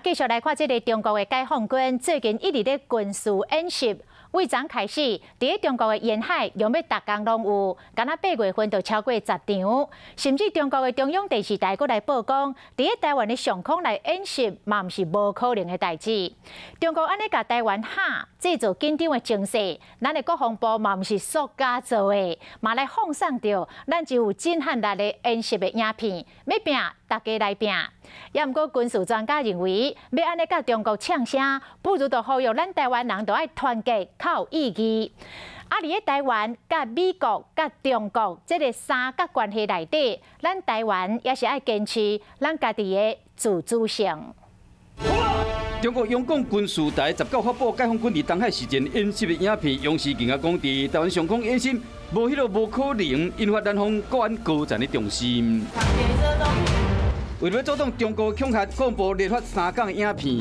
繼續來看這个中國的解放軍最近一直咧軍事演習，對昨開始，佇咧中國的沿海用欲逐工攏有，敢若8月份就超過10場，甚至中國的中央電視台閣來報講，佇咧台灣的上空來演習，嘛毋是無可能的代誌。中國按呢共台灣嚇，製造緊張的情勢，咱的國防部嘛毋是塑膠做的，嘛來放送著咱就有震撼力的演習的影片，欲拚大家來拚。也毋過軍事專家認為，欲按呢共中國嗆聲，不如就呼籲咱台灣人著愛團結，較有意義。啊，佇咧台灣、佮美國、佮中國這个三角關係內底，咱台灣也是愛堅持咱家己的自主性。中國央廣軍事台19發布解放軍佇東海實戰演習的影片，央視更加講佇台灣上空演習，無彼个無可能引發南方國安高層的重視。為了阻擋中國恐嚇，國防部連發3工的影片。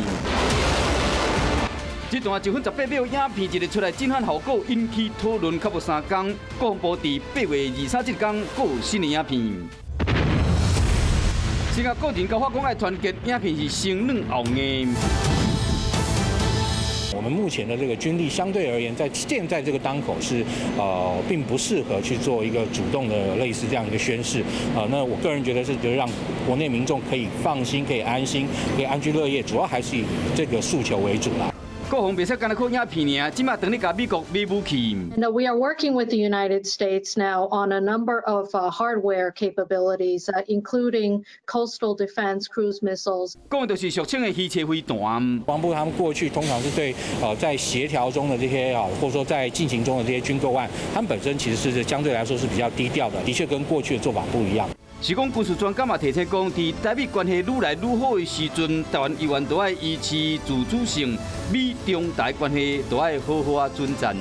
這段1分18秒影片一个出來，震撼效果引起討論，較無3工。國防部佇8月23這工閣有新的影片。這個個人交發講愛團結，影片是先軟後硬。我們目前的這個軍力相對而言，在現在這個當口是，並不適合去做一個主動的類似這樣一個宣示。啊，那我個人覺得是，就讓國內民眾可以放心、可以安心、可以安居樂業，主要還是以這個訴求為主啦。國防袂使干焦靠影片爾，這馬當咧共美國買武器。 And we are working with the United States now on a number of hardware capabilities, including coastal defense cruise missiles. 講的就是俗稱的魚鰭飛彈。國防部他們過去通常是對在協調中的這些啊，或者說在進行中的這些軍購案，他們本身其實是相對來說是比較低調的，的確跟過去的做法不一樣。是講軍事專家嘛提醒講，佇台美關係愈來愈好的時陣，台灣猶原都愛維持自主性，美中台關係都愛好好仔轉戰。